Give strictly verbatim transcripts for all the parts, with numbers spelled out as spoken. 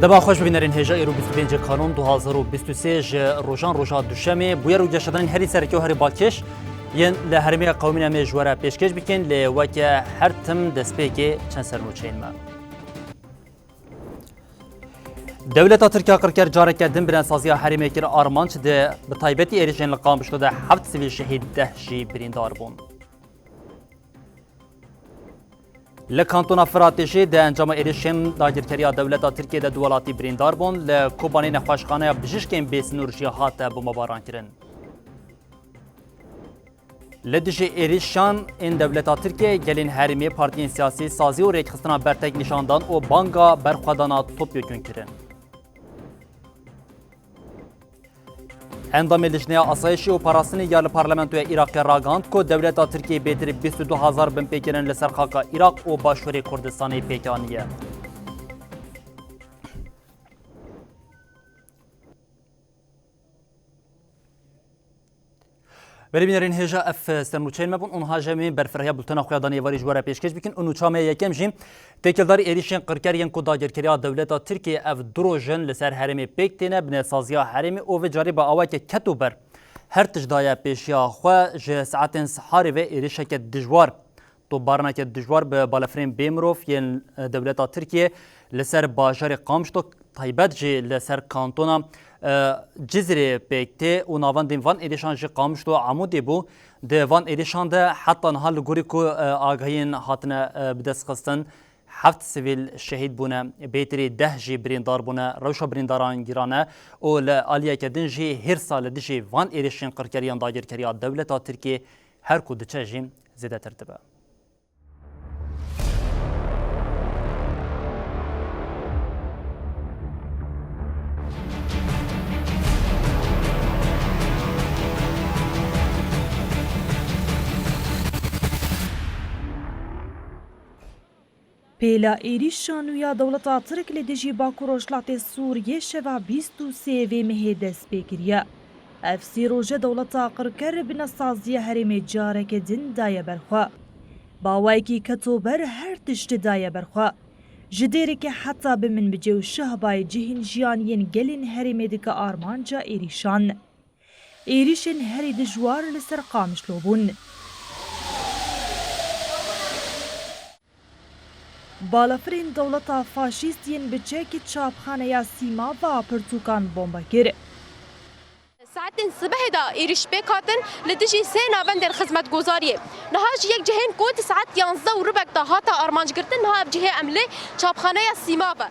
Dema xweş bibînerên hêja îro bîst û pêncê Kanûn du hazar û bîst û sê ji rojan roja Duşemê bûyer û geşedanên herî sereke û herî balkêş yên li herêmê qewimîna me ji we re pêşkêş bikin, lê weke her tim destpêkê çend sernûçeyên me. Dewleta Tirk ya qirker careke din binesaziya herêmê kir armanc, di bi taybetî êrişên li Qamişlo de heft sivîl şehîd, deh jî birîndar bûn. Li Kantona Firatê jî di encama êrişên dagirkeriya dewleta Tirkiyê de du welatî birîndar bûn. Li Kobanê nexweşxaneya bijîşkên bêsnûr jî hate bombebaran kirin. Li dijî êrişan ên dewleta Tirkiyê, gelên herêmê, partiyên siyasî, sazî û rêkxistina bertek nîşan dan û banga berxwedana topyekûn kirin. Endamê Lijneya Asayişê û Parastinê ya li Parlamentoya Iraqê ragihand ku dewleta Tirkiyê bêtir bîst û du hezar binpêkirin li ser xaka Iraq û Başûrê Kurdistanê pêk aniye. Belê bînerên hêja, ev, e, sernûçeyên me bûn. Û niha jî em ê berfirehîya bultena xwe ya danê êvarî ji we re pêşkêş bikin. Û nûça me ya yekem jî têkildarî êrîşên qirker yên ku dagirkeriya dewleta Tirkiyê ev du roj in li ser herêmê pêk têne, binesaziya herêmê û vê carî bi awayeke ketober her tişt daye pêşiya xwe. Ji saetên siharê ve êrîşeke dijwar, topbaraneke dijwar bi balafirên bê mirov yên, e, dewleta Tirkiyê li ser bajarê Qamişlo, taybet jî li ser kantona, e, Cizîrê pêk tê û navendên van êrişan jî Qamişlo û Amûdê bû. Di van êrişan de heta niha li gorî ku, e, agahiyên hatine, e, bidestxistin, heft sivîl şehîd bûne, bêtirî deh jî birîndar bûne, rewşa birîndaran giran e û li aliyeke din jî hêrsa li dijî van êrişên qirkeriyan dagirkeriya dewleta Tirkiyê her ku diçe jî zêdetir dibe. Pêla êrîşa nû ya dewleta Tirk li dijî Bakur Rojhilatê Sûriyê şeva bîst û sê vê mehê dest pê kiriye. Ev sê roje dewleta qirker binesaziya herêmê careke din daye ber xwe. Bi awayekî ketober her tiştî daye ber xwe. Ji dêreke heta bi min bicê û şehbayê cihên jiyanî yên gelên herêmê dike armanca êrîşan. Êrîşên herî dijwar li ser Qamişlo bûn. Balafirên dewleta faşîst yên bi çek çapxaneya Sîmava pirtûkan bombe kir. Saetên sibehê de êrîş pêk hatin li dijî sê navendên xizmetgozariyê. Niha jî yek cihên ku di saet yanzdeh û ribek de hate armanc girtin, niha ev cihê em lê çapxaneya Sîmav e.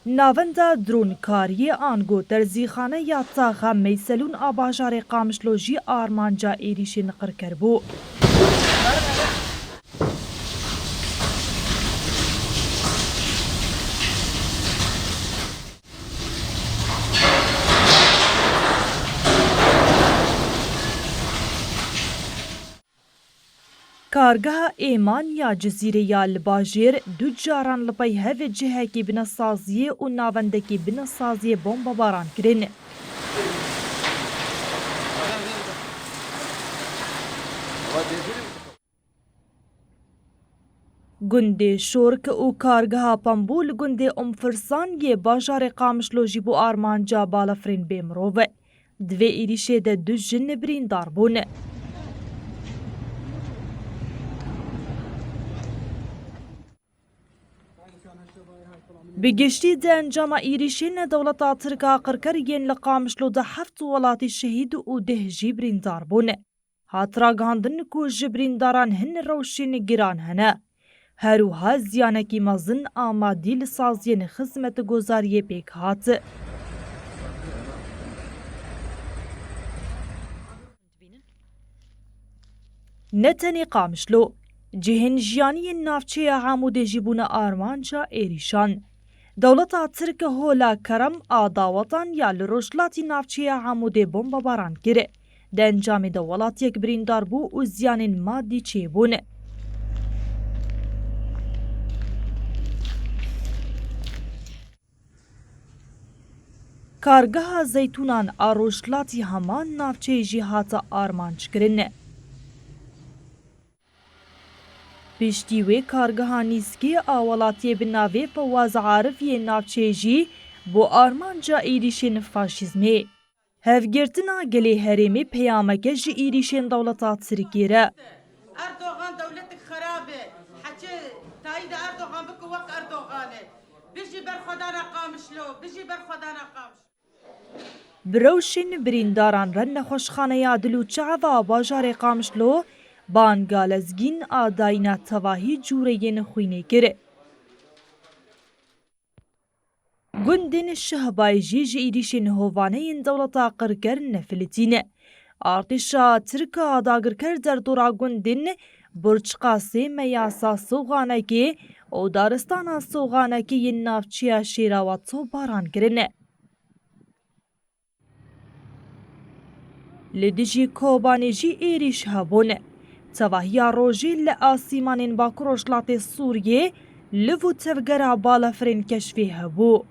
Navenda dronkariyê ango terzîxaneya taxa Meyselûn a bajarê Qamişlo jî armanca êrîşên qirker bû. Kargeha Êman ya Cizîrê ya li bajêr du caran li pey hev cihekî binesaziyê û navendekî binesaziyê bombebaran kirin. Gundê Şork û kargeha Pembû li gundê Umfirsan yê bajarê Qamişlo jî bû armanca balafirên bê mirov. Di vê êrîşê de du jin birîndar bûn. Bi giştî di encama êrîşên dewleta Tirk a qirker yên li Qamişlo de heft welatî şehîd û deh jî birîndar bûn. Hat ragihandin ku ji birîndaran hin rewşên giran hene. Her wiha ziyanekî mezin a madî li saziyên xizmetgozariyê pêk hat. Ne tenê Qamişlo, cihên jiyanî yên navçeya Amûdê jî bûne armanca êrîşan. Dewleta Tirk hola kerem a dawetan ya li rojhilatî navçeya Amûdê bombebaran kir. Di encamê de welatiyek birîndar bû û ziyanên madî çêbûn. Kargeha Zeytûnan a rojhilatî heman navçeyê jî hate armanckirin. Piştî wê kargeha nîskê a welatiyê bi navê Fewaz Arif yê navçeyê jî bo armanca êrîşên faşîzmê. Hevgirtina gelê herêmê peyameke ji êrîşên dewleta Tirkiyê re. Erdogan dewletik xerab e. Heçê tayî de Erdogan bike wek Erdogan e. Bijî berxwedana Qamişlo, bijî berxwedana Qamişlo. Bi rewşên birîndaran re nexweşxaneya Dil û Çav a bajarê Qamişlo banga lezgîn a dayîna tevahî cûreyên xwînê kir. Gundên Şehbayê jî ji êrîşên hovane yên dewleta qirker nefilitîne. Artêşa Tirk a dagirker derdora gundên Burçqa Sê, Meyasa Soxanekê û Daristana Soxanekê yên navçeya Şêrawat topbaran kirine. Li dijî Kobanê jî êrîş hebûn. Tevahiya rojê li asîmanên Bakur Rojhilatê Sûriyê liv û tevgera balafirên keşfê hebû.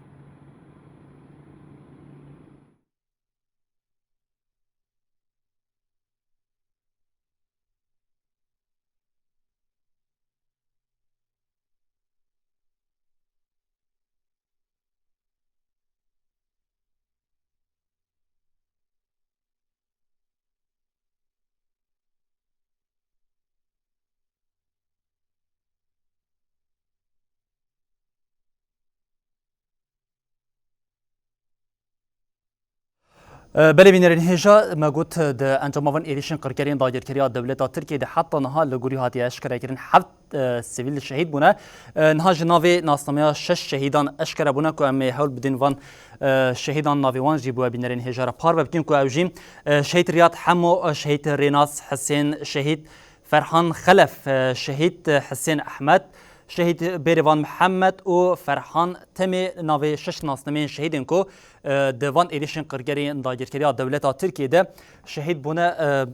E, belê bînerên hêja, me got, di encama van êrîşên qirkerên dagirkeriya dewleta Tirkiyê de heta niha li gorî hatiye eşkerekirin heft, e, sivîl şehîd bûne. E, niha ji navê nasnameya şeş şehîdan eşkere bûne ku em ê hewl bidin van, e, şehîdan navê wan jî bo we bînerên hêja re parve bikin ku ew jî, e, şehîd Riyad Hemo, e, şehîd Rênas Hisên, şehîd Ferhan Xelef, e, şehîd Hisên Ehmed, şehîd Bêrêvan Mihemed û Ferhan Temê navê şeş nasnameyên şehîdên ku, e, di van êrîşên qirkerên dagirkeriya dewleta Tirkiyê de şehîd bûne,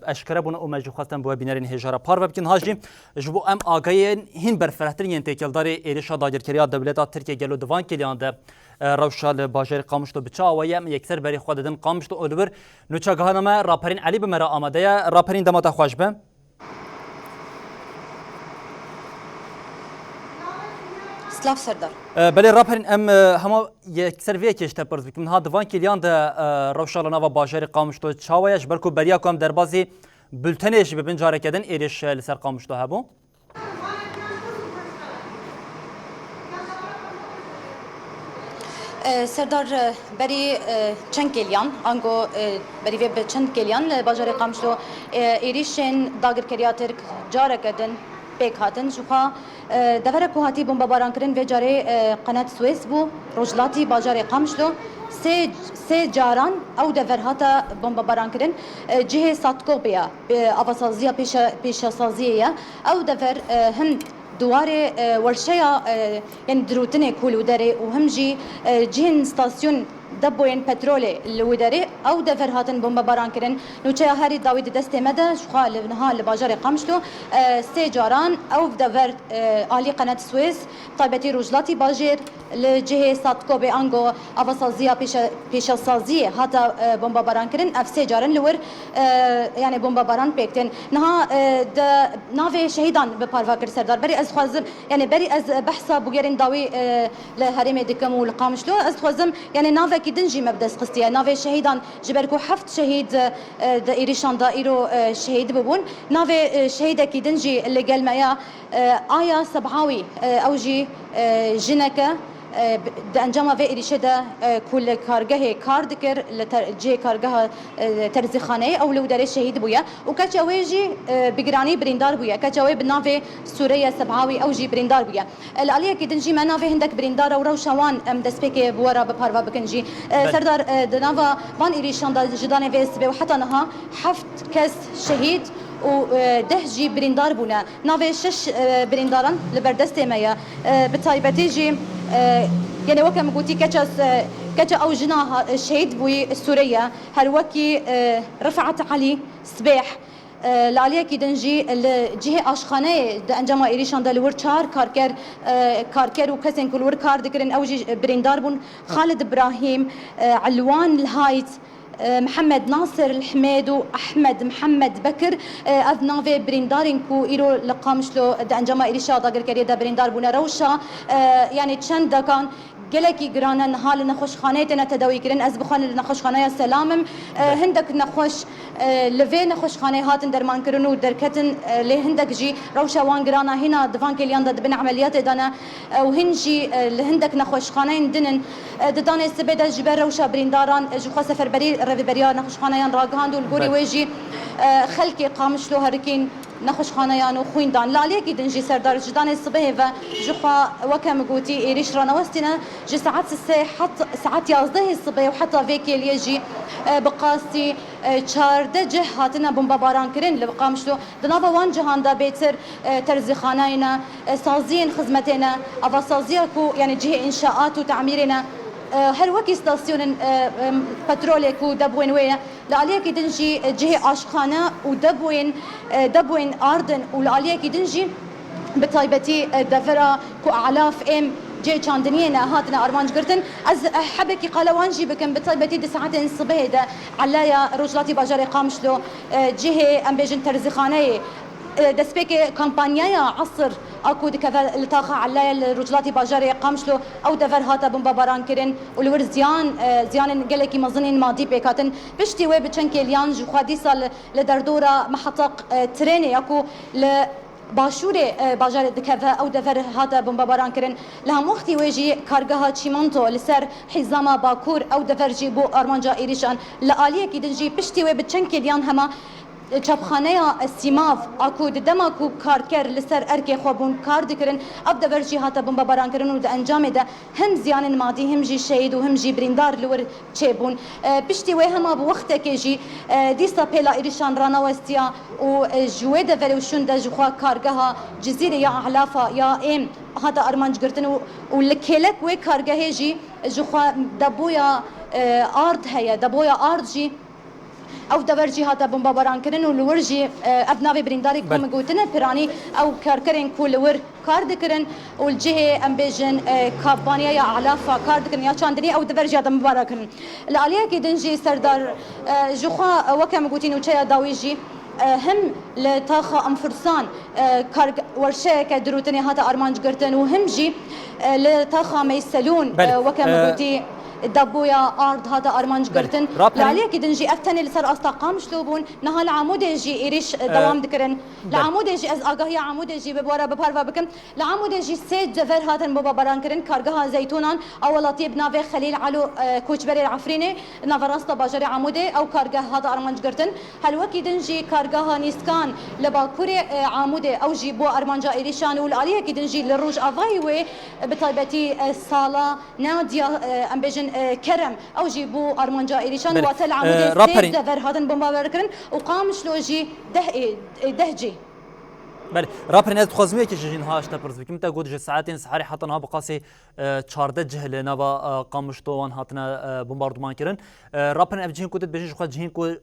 e, eşkere bûne û me jî xwestin bi we bînerên hêja re parve bikin. Ha jî ji bo em agahiyên hîn berfirehtir yên têkildarî êrîşa dagirkeriya dewleta Tirkiyê gelo di van kêliyan de, e, rewşa li bajarê Qamişlo bi çawa ye, em yekser berê xwe didin Qamişlo û li wir nûçegihana me Raperîn Elî bi me re amade ye. Raperîn, dema te xweş be. Silav Serdar. E, belê Raperîn, em, e, hema yekser vê yekê ji te pirs bikim. Niha di van kêliyan de, e, rewşa li nava bajarê Qamişlo çawa ye? Ji ber ku beriya ku em derbazî bultenê jî bibin, careke din êrîş, e, li ser Qamişlo hebû. E, Serdar, e, berî, e, çend kêliyan, ango, e, berî vê bi çend kêliyan li bajarê Qamişlo, e, êrîşên dagirkeriya Tirk careke din pêk hatin. Jixwe, e, devera ku hatî bombebarankirin vê carê, e, Qenet Suez bû, rojhilatî bajarê Qamişlo. Sê, sê caran ew dever hate bombebarankirin. E, cihê Satkopê ye, e, avasaziya pêşe-, pêşesaziyê ye. Ew dever, e, him di warê, e, werşeya, e, yanî dirûtinê ku li wî derê û him jî, e, cihên stasyon depoyên petrolê li wî derê ew dever hatin bombebaran kirin. Nûçeya herî dawî di destê me de, jixwe li niha li bajarê Qamişlo, e, sê caran ew dever, e, alî Qenet Suez, taybetî rojhilatî bajêr, li cihê Satkobê ango avasaziya pêşe-, pêşesaziyê hate, e, bombebaran kirin. Ev sê car in li wir, e, yanî bombebaran pêk tên. Niha, e, di navê şehîdan bi parve kir Serdar. Berî ez xwazim, yanî berî ez behsa bûyerên dawî, e, li herêmê dikim û li Qamişlo. Ez dixwazim, yanî navekî din jî me bi dest xistiye. Navê şehîdan, ji ber ku heft şehîd, e, di êrîşan de îro, e, şehîd bibûn. Navê, e, şehîdekî din jî li gel me ye. E, Aya Sebhawî, e, ew jî, e, jinek e, e, bi-, di encama vê êrîşê de, e, ku li kargehê kar dikir, li ter-, cihê kargeha, e, terzîxaneyê ew li wî derê şehîd bûye û keça wê jî, e, bi giranî birîndar bûye. Keça wê bi navê Sûreya Sebhawî ew jî birîndar bûye. E, li aliyekî din jî me navê hindek birîndar û rewşa wan em destpêkê bi we re bi parve bikin jî. E, Belê. Serdar, e, di nava van êrîşan de ji danê vê sibê û heta niha heft kes şehîd û, e, deh jî birîndar bûne. Navê şeş, e, birîndaran li ber destê me ye. E, bi taybetî jî, e, yanî weke min gotî keça, e, keça ew jina ha-, şehîd bûyî Sûreye, her wekî, e, Rifat Elî Sibêh. E, li aliyekî din jî li cihê aşxaneyê di encama êrîşan de li wir çar karker, e, karker û kesên ku li wir kar dikirin ew jî birîndar bûn. Xalid Ibrahîm, e, Elwan Lhayt, Mihemed Nasir Lihmêd û Ehmed Mihemed Bekir, ev navê birîndarên ku îro li Qamişlo di encama êrîşa dagirkeriyê de birîndar bûne, rewşa, yanî çend dekan gelekî giran e, niha li nexweşxaneyê têne tedawîkirin. Ez bi xwe li nexweşxaneya Selam im. Hindek nexweş, li vê nexweşxaneyê hatin dermankirin û derketin, lê hindek jî rewşa wan giran e, hîna di van kêliyan de di bin emeliyatê de ne. Û hîn jî, e, li hindek nexweşxaneyên din in. E, di danê sibê de ji ber rewşa birîndaran, e, ji xwe seferberî rêveberiya nexweşxaneyan ragihand û li gorî wê jî, e, xelkê Qamişlo herikîn nexweşxaneyan û xwîn dan. Li aliyekî din jî Serdar ji danê sibehê ve ji xwe weke min gotî êrîş ranewestîne. Ji saet sisê het saet yazdehê sibê û heta vê kêliyê jî, e, bi qasî, e, çardeh cih hatine bombebaran kirin li Qamişlo. Di nava wan cihan de bêtir, e, terzîxaneyê ne, e, saziyên xizmetê ne, avasaziya ku, yanî cihê înşaat û tamîrê ne, e, her wekî stasyonên, e, e, petrolê ku debwên wê ye. Li aliyekî din jî, e, cihê aşxane û debwên, e, debwên ard in û li aliyekî din jî bi taybetî, e, devera ku alaf êm cihê çandiniyê ne hatine armanc girtin. Ez, e, hebekî qala wan jî bikim, bi taybetî di saetên sibehê de Elaya Rojhilatî bajarê Qamişlo, e, cihê, em bêjin, terzîxaneyê, e, destpêkê kampanyaya Esir a ku dikeve li taxa Elaya li rojhilatî bajarê Qamişlo, ew dever hate bombebaran kirin û li wir ziyan, e, ziyanên gelekî mezin ên madî pêk hatin. Piştî wê bi çend kêliyan ji xwe dîsa li, li derdora meheteq, e, trênê ya ku li başûrê, e, bajarê dikeve, ew dever hate bombebaran kirin. Li hemwextî wê jî kargeha çîmanto li ser hîzama Bakur, ew dever jî bû armanca êrîşan. Li aliyekî din jî piştî wê bi çend kêliyan hema çapxaneya Sîmav a ku di dema ku karker li ser erkê xwe bûn kar dikirin, ev dever jî hate bombebaran kirin û di encamê de him ziyanên madî, him jî şehîd û him jî birîndar li wir çêbûn. E, piştî wê hema bi wextekê jî, e, dîsa pêla êrîşan ranewestiya û, e, ji wê deverê û şûn de ji xwe kargeha Cizîrê ya Elafa ya êm hate armanc girtin û, û li kêlek wê kargehê jî ji xwe depoya, e, ard heye. Depoya ard jî, ew dever jî hate bombebaran kirin û li wir jî, e, ev navê birîndarê ku min gotine, piranî ew karkerên ku li wir kar dikirin û li cihê, em bêjin, e, kampanyaya Elafa kar dikirin ya çandinî, ew dever jî hate bombebaran kirin. Li aliyekî din jî Serdar, e, ji xwe, e, weke min gotî nûçeya dawî jî, e, him li taxa Enfursan, e, kar-, werşeyeke dirûtinê hate armanc girtin û him jî, e, li taxa Meyselûn, Belê, e, weke min e, gotî, depoya ard hate armanc Belê, girtin. Li raperên aliyekî din jî ev tenê li ser asta Qamişlo bûn. Niha li Amûdê jî êrîş, e, E, dewam dikirin. Li Belê. Amûdê jî ez agahiya Amûdê jî bi were bi parve bikim. Li Amûdê jî sê dever hatin bombebaran kirin. Kargeha Zeytûnan a welatiyê bi navê Xelîl Elo, e, koçberê li Efrînê, naverasta bajarê Amûdê, ew kargeh hate armanc girtin. Helwekî din jî kargeha Nîskan li bakurê, e, Amûdê, ew jî bû armanca êrîşan û li aliyekî din jî li rojavayî wê, e, bi taybetî, e, sala Nadia, e, em bêjin, e, Kerem, ew jî bû armanca êrîşan. Belê. Wate li Amûdê E, sê raperîn. dever hatin bombebaran kirin û Qamişlo jî deh, e, e, deh cî. Belê, raperên ez dixwazim yekê ji jî niha ji te pirs bikim. Te got ji saetên siharê heta niha bi qasî, e, çardeh cih li nava, e, Qamişlo wan hatine, e, bombarduman kirin. E, raperên ev cihên ku tu dibêjî ji xwe cihên ku, e,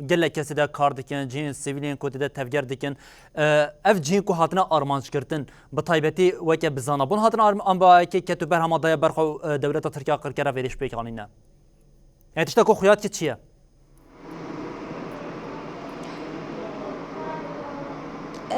gelek kesê de kar dikin, cihên sivîlên ku tê de tevger dikin. E, ev cihên ku hatine armanc girtin, bi taybetî weke bi zanabûn hatine arm-, an bi weke ket û berhema daye ber xwe, e, dewleta Tirkiye qirkere vêrîş pêk anîne. Yani tişta ku xuya dike çi ye?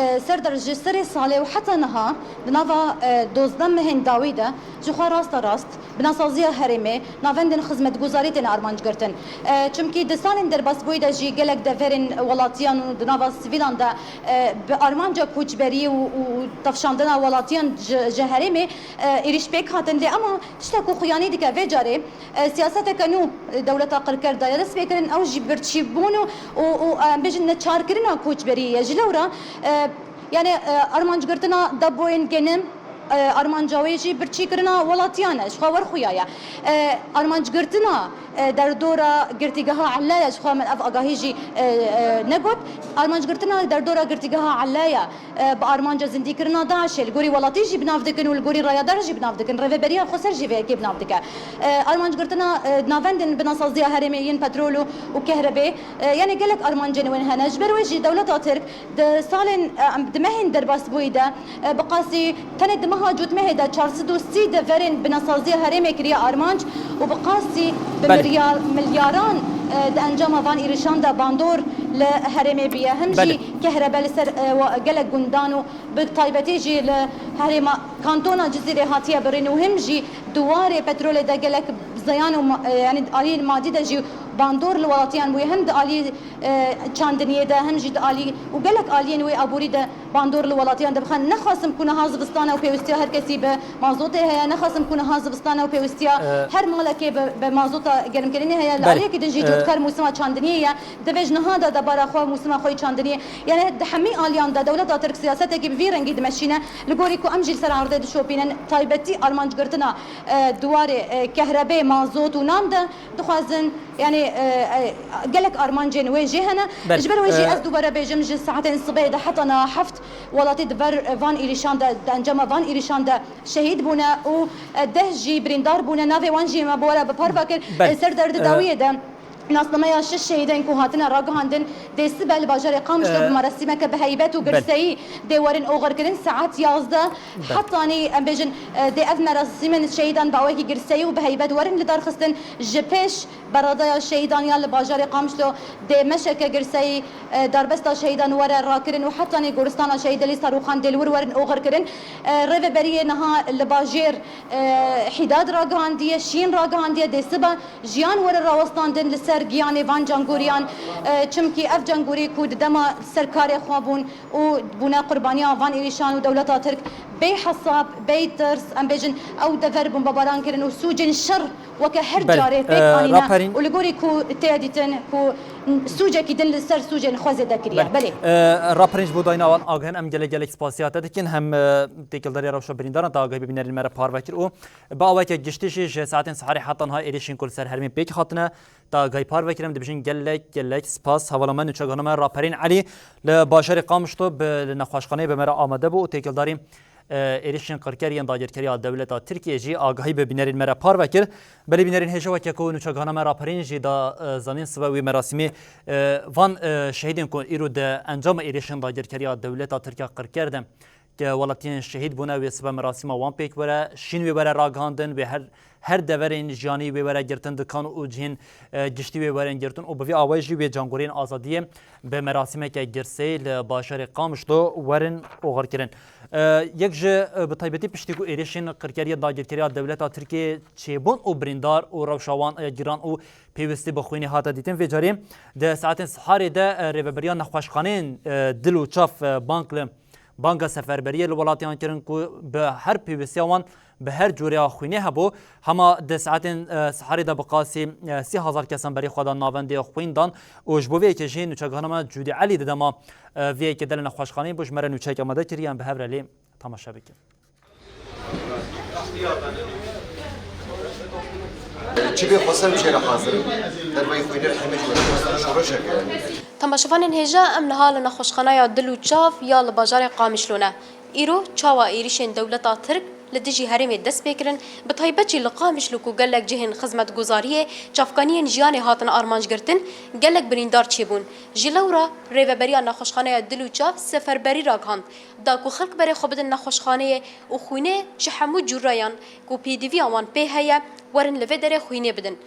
E, Serdar, ji serê salê û heta niha di nava, e, dozdeh mehên dawî de ji xwe rasta rast binasaziya herêmê navendên xizmetguzarî têne armanc girtin. E, çimkî di salên derbasbûyî de jî gelek deverên welatiyan û di nava sivîlan de, e, bi armanca koçberî û, û tevşandina welatiyan ji, ji herêmê, e, êrîş pêk hatin. Lê ema tişta ku xuyanî dike vê carê, e, siyaseteke nû, e, dewleta qirker daye destpêkirin, ew jî birçîbûn û, û, û, e, em bêjin neçarkirina koçberiyê ye. Ji lewra, e, yani, e, armancgirtina depoyên genim, e, armanca wê jî birçîkirina welatiyan e, ji xwe werxuya ye. E, armancgirtina, e, derdora girtîgeha Ella ye, ji xwe min ev agahî jî, e, e, negot. Armancgirtina derdora girtîgeha Ella ye. E, bi armanca zindîkirina DAIŞê li gorî welatî jî bi nav dikin û li gorî rayadar jî bi nav dikin. Rêveberiya xweser jî vê yekê bi nav dike. E, armancgirtina, e, navendên binasaziya herêmê yên petrol û, û kehrebê, e, yani gelek armancên wên hene. Ji ber wê jî dewleta Tirk di salên, e, em, di mehên derbasbûyî de, e, bi qasî tenê di meha cotmehê de çar sed û sî deverên binasaziya herêmê kiriye armanc û bi qasî bi Belê. miryar-, milyaran e, di encama van êrişan de bandor li herêmê bûye. Him jî Belê. kehrebe li ser, e, wa-, gelek gundan û bi taybetî jî li herêma kantona Cizîrê hatiye birîn û him jî di warê petrolê de gelek zeyan û ma-, e, yanî aliyên madî de jî bandor li welatiyan bûye. Him di alî e, çandiniyê de, him jî di alî û gelek aliyên wê aborî de bandor li welatiyan de bixin. Nexasim ku niha zivistana û pêwistiya her kesî bi mazotê heye, nexasim ku niha zivistana û pêwistiya E, her malekê bi, bi mazota germkirinê heye. Li Belê. aliyekî din jî E, cotkar mûsima çandiniyê ye. Divê ji niha de debara xwe, mûsima xwe yê çandiniyê. Yani di hemî aliyan de dewleta Tirk siyasetekî bi vî rengî dimeşîne. Li gorî ku em jî li ser erdê dişopînin, taybetî armancgirtina, e, di warê, e, kehrebê, mazot û nan de dixwazin, yani, e, e, gelek armancên wê jê hene. Belê. Ji ber wê jî E, ez dubare bêjim, ji saetên sibehê de heta niha heft welatî di ber van êrîşan de, di encama van êrîşan de şehîd bûne û, e, deh jî birîndar bûne. Navê wan jî me bi we re bi parve kir. Belê. E, ser derdidawiyê E, de nasnameya şeş şehîdên ku hatine ragihandin, dê sibe li bajarê Qamişlo E, bi merasîmeke bi heybet û belê. girseyî dê werin oxirkirin. Saet yazdeh Belê. hetanî, em bêjin, e, dê ev merasîmên şehîdan bi awekî girseyî û bi heybet werin lidarxistin. Ji pêş beradaya şehîdan ya li bajarê Qamişlo dê meşeke girseyî, e, darbesta şehîdan were rakirin û hetanî goristana şehîd Elî Sarûxan dê li wir werin oxirkirin. E, rêveberiyê niha li bajêr, e, Hîdad ragihandiye, Şîn ragihandiye, dê sibe jiyan were rawestandin li ser giyanê van cangoriyan, e, çimkî ev cangorî ku di dema ser karê xwe bûn û bûne qurbaniya van êrîşan û dewleta Tirk bê hesab, bê tirs, em bêjin, ew dever bombebaran kirin û sûcên şer weke her Belê. carê E, pêk anîne Raperîn û li gorî ku tê dîtin ku sûcekî din li ser sûcên xwe zêde kiriye. Belê. Belê. E, Raperîn ji bo dayîna wan agahin em gelek gelek spasiya te dikin. Hem, e, têkildarî rewşa birîndaran te agahî bi bînerên me re parve kir û bi aweke giştî jî ji saetên siharê heta niha êrîşên ku li ser herêmê pêk hatine te agahî parve kir. Em dibêjin gelek gelek spas. Hevala me nûçegihana me Raperîn Elî li bajarê Qamişlo bi, li nexweşxaneyê bi me re amade bû û têkildarî e, êrişên qirker yên dagirkeriya dewleta Tirkiyê jî agahî bi bînerên me re parve kir. Belê bînerên hêja weke ku nûçegihana me Raperîn jî da, e, zanîn sibe wî merasîmê, e, van, e, şehîdên ku îro di encama êrişên dagirkeriya dewleta Tirkiya qirker de ke welatiyên şehîd bûne wê sibe merasîma wan pêk were, şîn wê were ragihandin, wê her her deverên jiyanî wê were girtin dikan û cihên, e, giştî wê werin girtin û bi vî awayî jî wê cangoriyên azadiyê bi merasîmeke girseyî li bajarê Qamişlo werin oxirkirin. E, yek ji, e, bi taybetî piştî ku êrişên qirkeriya dagirkeriya dewleta Tirkiyê çêbûn û birîndar û rewşa wan ya giran û pêwistî bi xwînê hate dîtin, vê carê di saetên siharê de, e, rêveberiya nexweşxaneyên, e, Dil û Çav, e, bank li Banga seferberiyê li welatiyan kirin ku bi her pêwîstiya wan bi her cûreya xwînê hebû. Hema di saetên, e, siharê de bi qasî, e, sî hezar kesan berê xwe da navendê xwîn dan û ji bo vê yekê jî nûçegihana me Cûdî Elî di dema, e, vê yekê de li nexweşxaneyê bû, ji me re nûçeyek amade kiriye, em bi hev re lê temaşe bikin. Çi bê xwestem jê re hazir im. Dervayî xwînê li hemî ji we re şoreşeke. Temaşevanên hêja, em niha li nexweşxaneya Dil û Çav ya li bajarê Qamişlo ne. Îro çawa êrîşên dewleta Tirk li dijî herêmê dest pê kirin, bi taybet jî li Qamişlo ku gelek cihên xizmetguzariyê, çavkaniyên jiyanê hatin armanc girtin, gelek birîndar çêbûn. Ji lewra rêveberiya nexweşxaneya Dil û Çav seferberî ragihand, da ku xelk berê xwe bidin nexweşxaneyê û xwînê ji hemû cûreyan ku pêdiviya wan pê heye, werin li vê derê xwînê bidin.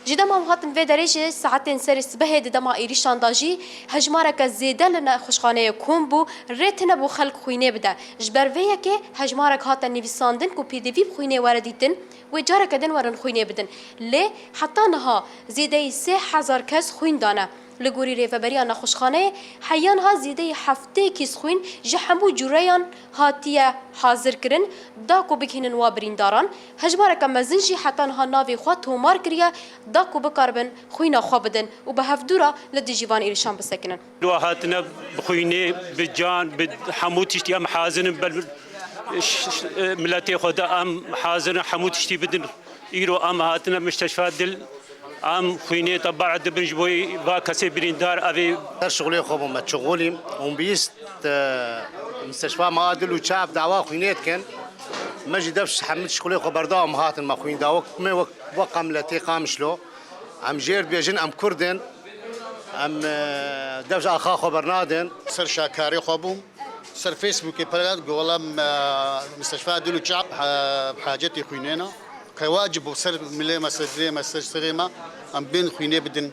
Ji dema em hatin vê derê jî saetên serê sibehê di dema êrîşan de jî hejmareke zêde li nexweşxaneyê kom bû, rê tine bû xelk xwînê bide. Ji ber vê yekê hejmarek hate nivîsandin ku pêdivî bi xwînê were dîtin, wê careke din werin xwînê bidin. Lê heta niha zêdeyî sê hezar kes xwîn dane. Li gorî rêveberiya nexweşxaneyê, heya niha zêdeyî heftê kîs xwîn ji hemû cûreyan hatiye hazirkirin, da ku bigihînin wa birîndaran. Hejmareke mezin jî heta niha navê xwe tomar kiriye, da ku bikaribin xwîna xwe bidin û bi hevdû re li dijî van êrişan bisekinin. Wa hatine bi xwînê, bi can, bi hemû tiştî em hazir in ber ş-, ş-, miletê xwe de em hazir in hemû tiştî bidin. Îro em hatine misteşfa dil, em xwînê tebae dibin ji bo va kesê birîndar evê. Ser şixulê xwe bûme, çixulîm û bîst, e, misteşfa me a dil û çav dawa xwînê dikin. Me jî dev hemî şixulê xwe berda em hatin me xwîn da. Wek me, wek, wek em letê Qamişlo. Em jêr dibêjin, em Kurd in. Em, e, dev ji axa xwe bernadin. Ser şakarê xwe bûm. Ser Facebookê pere got, wela me, Misteşfa Dil û Çav, e, hacetê xwînê ne. Qe wacib bû ser milê me, ser dilê me, ser serê me, em bên xwînê bidin.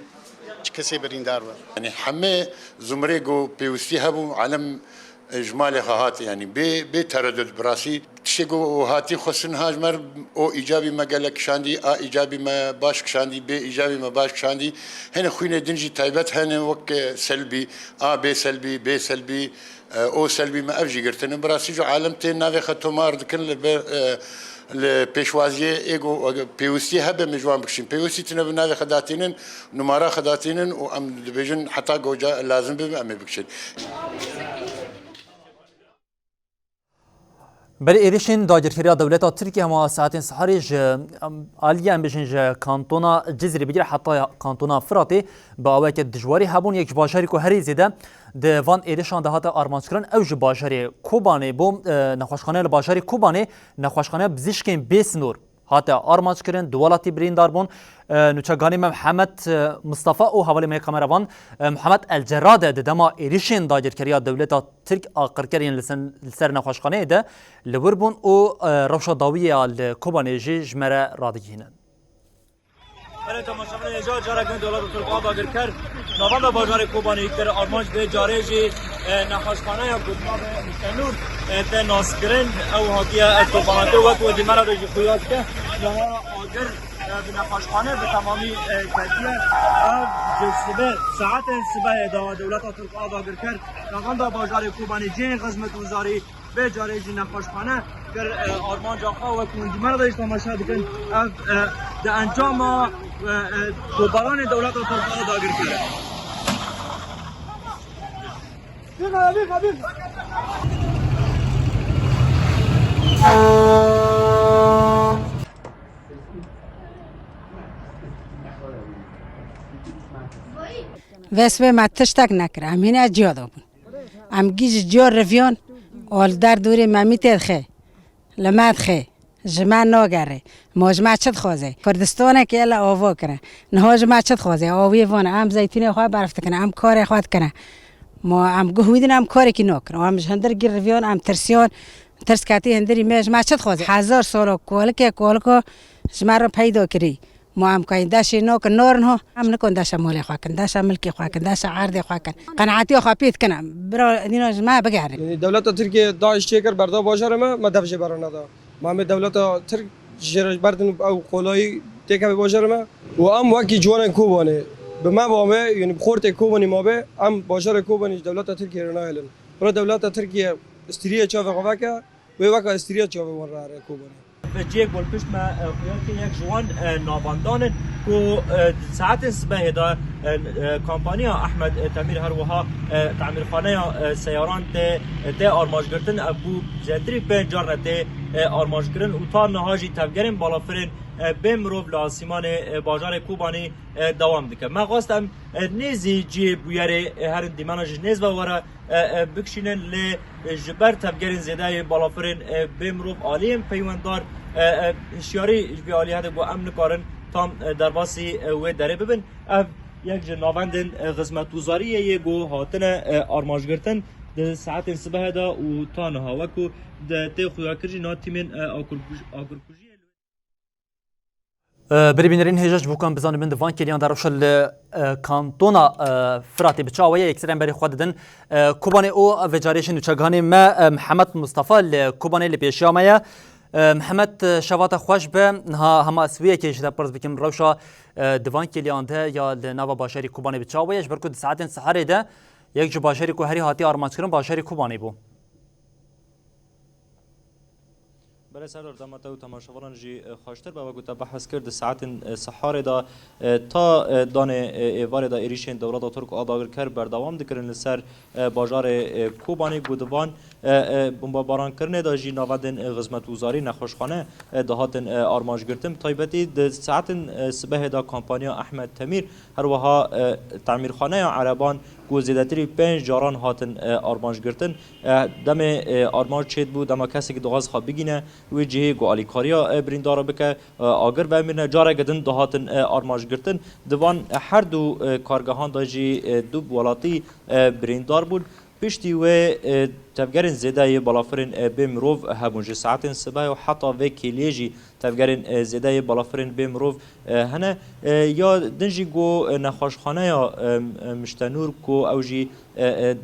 Kesê birîndar bû. Yanî hemê zumrê ku pêwistî hebû, alem, e, ji malê xwe hat, yanî bê, bê teredud bi rastî. Tiştê ku hatî xwestin ha ji me re o îcabî me gelek kişandî, a îcabî me baş kişandî, bê îcabî me baş kişandî. Hene xwînê din jî taybet hene wek, e, selbî, a bê selbî, bê selbî, e, o selbî me ev jî girtine. Bi rastî jî alem tên navê xwe tomar dikin li ber, e, li pêşwaziyê ê ku pêwistî hebe me ji wan bikişîn. Pêwistî tune bi navê xwe datînin, numara xwe datînin û em dibêjin heta goca lazim bibe em ê bikişin. Berî êrişên dagirkeriya dewleta Tirkiyê hema saetên siharê ji, em, aliyê em bêjin ji kantona Cizîrê bigire heta kantona Firatê bi aweke dijwarî hebûn. Yek ji bajarê ku herî zêde di van êrişan de hate armanckirin, ew ji bajarê Kobanê bû. E, nexweşxaneya li bajarê Kobanê, nexweşxaneya bizîşkên bê sinor hate armanc kirin, du welatî birîndar bûn. E, nûçeganê me Mihemed, e, Mistefa û hevalê me yê kameravan, e, Mihemed El Cerrade di dema êrişên dagirkeriya dewleta Tirk a qirker yên li sen-, li ser nexweşxaneyê de li wir bûn û, e, rewşa dawiyê ya li Kobanê jî ji me re radigihînin. Belê temaşevanê hêja, carek din dewleta Tirk a dagirker navenda bajarê Kobanê kir armanc, vê carê jî, e, nexweşxaneya ku bi navê Nûşenûr, e, tê naskirin, ew hatiye, e, tobanatê wek wê dîmena de jî xuya dike. Niha agir, e, bi nexweşxane bi temamî, e, ketiye. Ev ji sibe, saetên sibehê de dewleta Tirk a dagirker navenda bajarê Kobanê cihên xizmetguzarî, vê carê jî nexweşxane kir, e, armanca xwe. Wek hûn dîmena de jî temaşe dikin, ev, e, di encama, e, e, tobaranê dewleta Tirk a dagirker e. Vê sibê me tiştek nekir. Em hîne ciya de bûn. Em gî ji ciya riviyan, ol der dûrê me mî tê dixe. Li me dixe. Ji me nagere. Ma ji me çi dixwaze? Kurdistanek yê li ava kire. Niha ji me çi dixwaze? Aviyê vane. Em zeytûnê xwe berf dikine. Em karê xwe dikine. Ma em guh wî din em karekî nakin. Em ji hindir gî riviyan, em tirsiyan. Tirs ketî hindirî me, ji me çi dixwaze? Hezar sala kolikê koliko ji me re peyda kirî. Ma em kayên deşê nakin, narin ha. Em nikon deşa malê xwe kin, deşa milkê xwe kin, deşa erdê xwe kin. Qenaetiya xwe pê dikin em. Bira dîna ji me bigerin. Yanî dewleta Tirkiye DAIŞ çêkir berda bajarê me, me dev jê bera neda. Ma em ê dewleta Tirk jê re berdin ew qolayî têkeve bajarê me. Û em wekî ciwanên Kobanê bi me mabe, yanî bi xortê Kobanî mabe, em bajarê Kobanî ji dewleta Tirkiye re nahêlin. Bira dewleta Tirkiye îstîriyê çavê xwe veke, wê weke îstîriya çavê wan re here Kobanê. Cihê ku li pişt me, e, xuya kir yek ji wan, e, navendan in ku, e, di saetên sibehê de, e, e, kampanya Ahmed, e, Temîr her wiha, e, temîrxaneya, e, seyaran tê, e, tê armancgirtin. Ev bû zêdetirî pênc carne tê, e, armanckirin û ta niha jî tevgerên balafirên, e, bê mirov li asîmanê, e, bajarê Kobanî, e, dewam dike. Me xwest em, e, nêzî cihê bûyerê, e, herin dîmena ji nêz ve were, e, e, bikişînin, lê, e, ji ber tevgerên zêde yê balafirên, e, bê mirov aliyên peywendar, e, e, hişyarî ji vê alî hede ku em nikarin tam, e, derbasî, e, wê derê bibin. Ev yek ji navendên, e, xizmetguzariyê yê ku hatine, e, armancgirtin di saetên sibehê de û ta niha wek ku de tê xuya kir jî niha tîmên, e, agirkuj-, agirkujiyê. E, berî bînerên hêja ji bo ku em bizanibin di van kêliyan de rewşa li, e, kantona, e, Firatê bi çawa ye, yekser em berê xwe didin, e, Kobanê û vê carê jî nûçeganê me, e, Mihemed Mustafa li Kobanê li pêşiya me ye. E, Mihemed, e, şeva te xweş be. Niha hema ez wê yekê ji te pirs bikim, rewşa, e, di van kêliyan de ya li nava bajarê Kobanê bi çawa ye, ji ber ku di saetên siharê de yek ji bajarê ku herî hatiye armanc kirin bajarê Kobanê bû. Belê Serdar, dema te û temaşevanan jî, e, xweştir be. Wekî te behs kir, di saetên, e, siharê de, e, ta, e, danê, e, êvarê de êrîşên dewleta Tirk a dagirker berdewam dikirin li ser, e, bajarê, e, Kobanê, ku di van, e, e, bombebarankirinê de jî navendên, e, xizmetguzarî, nexweşxane, e, dihatin, e, armanc girtin. Bi taybetî di saetên, e, sibehê de kampanya Ehmed Temîr, her wiha, e, temîrxaneya ereban ku zêdetirî pênc caran hatin, e, armanc girtin. E, demê, e, armanc çêdibû, dema kesekî dixwest xwe bigîne wê cihê ku alîkariya, e, birîndara bike, e, agir vemîrine, careke din dihatin, e, armanc girtin. Di van her du, e, kargehan de jî, e, du welatî, e, birîndar bûn. Piştî wê, e, tevgerên zêde yê balafirên, e, bê mirov hebûn. Ji saetên sibehê û heta vê kêliyê jî tevgerên, e, zêde yê balafirên bê mirov, e, hene. E, ya din jî ku, e, nexweşxaneya, e, e, Miştenûr ku ew jî, e, e,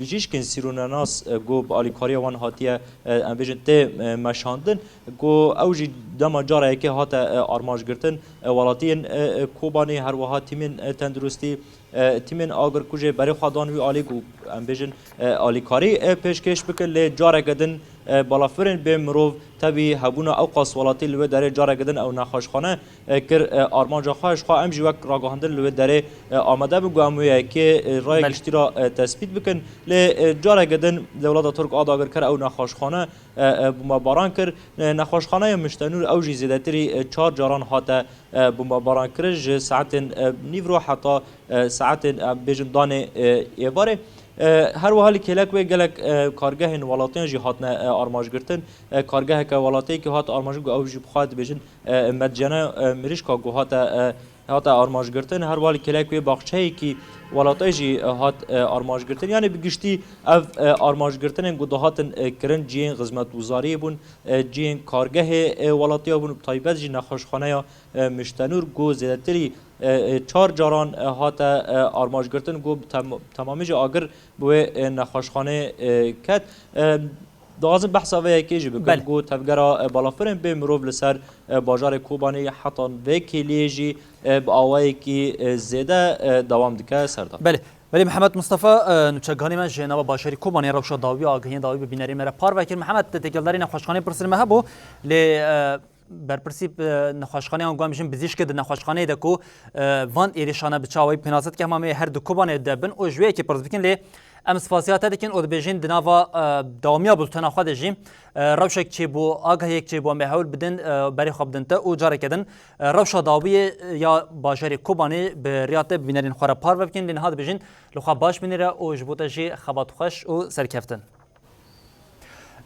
bijîşkên sîrûnenas, e, ku bi alîkariya wan hatiye, e, em bêjin tê, e, meşandin, ku ew jî dema cara yekê hate, e, armancgirtin, e, welatiyên, e, e, Kobanê, her wiha tîmên, e, tenduristî, e, tîmên agir ku jê berê xwe dan wî alî ku em bêjin, e, alîkarî, e, pêşkêş bikin, lê careke din, e, balafirên bê mirov tevî hebûna ew qas welatî li wê derê careke din ew nexweşxane, e, kir, e, armanca xwe. Ji xwe em jî wek ragihandin li wê derê, e, amade bin ku em wê yekê, e, raya Belê. giştî re, e, tespît bikin. Lê, e, careke din dewleta Tirk a dagirker ew nexweşxane, e, e, bombebaran kir. E, nexweşxaneya Miştenûr ew jî zêdetirî, e, çar caran hate, e, bombebaran kirin ji saetên, e, nîvro heta, e, saetên, e, bêjin danê, e, êvarê. E, her wiha li kêlek wê gelek, e, kargehên welatiyan jî hatine, e, armancgirtin. E, kargeheke welatiyekî hat armancgirtin ku ew jî bi xwe dibêjin, e, medcene, e, mirîşka ku hate, e, hate armancgirtin. Her wiha li kêlek wê baxçeyekî welatê jî, e, hat, e, armancgirtin. Yanî bi giştî ev, e, armancgirtinên ku dihatin, e, kirin cihên xizmetguzariyê bûn, e, cihên kargehê, e, welatiya bûn, bi taybet jî nexweşxaneya, e, Miştenûr ku zêdetirî, e, e, çar caran, e, hate, e, armancgirtin ku bi tem-, temamî jî agir bi wê, e, nexweşxanê, e, ket. E, Dixwazim behsa vê yekê jî bikim Belê. ku tevgera, e, balafirên bê mirov li ser, e, bajarê Kobanê heta vê kêliyê jî, e, bi awayekî, e, zêde, e, dewam dike. Serdar. Belê. Belê Mihemed Mistefa, e, nûçeganî me ji nava bajarê Kobanê rewşa dawî agahiyên dawî bi bînerê me re parve kir. Mihemed, te têkildarî nexweşxanê pirsên me hebû, lê, e, berpirsî, e, nexweşxaneyan ku em bijin bizîşkê di nexweşxaneyê de ku, e, van êrîşane bi çi awayî pênase dike, hema em ê her di Kobanê de bin û ji wê yekê pirs bikin, lê em spasiya te dikin û dibêjin di nava, e, dawamiya bultena xwe de jî, e, rewşek çêbû, agahiyek çêbû, em ê hewl bidin, e, berê xwe bidin te û careke din, e, rewşa dawiyê, e, ya bajarê Kobanê bi riya te bi bînerên xwe re parve bikin, lê niha dibêjin li xwe baş binêre û ji bo te jî xebat xweş û serkeftin.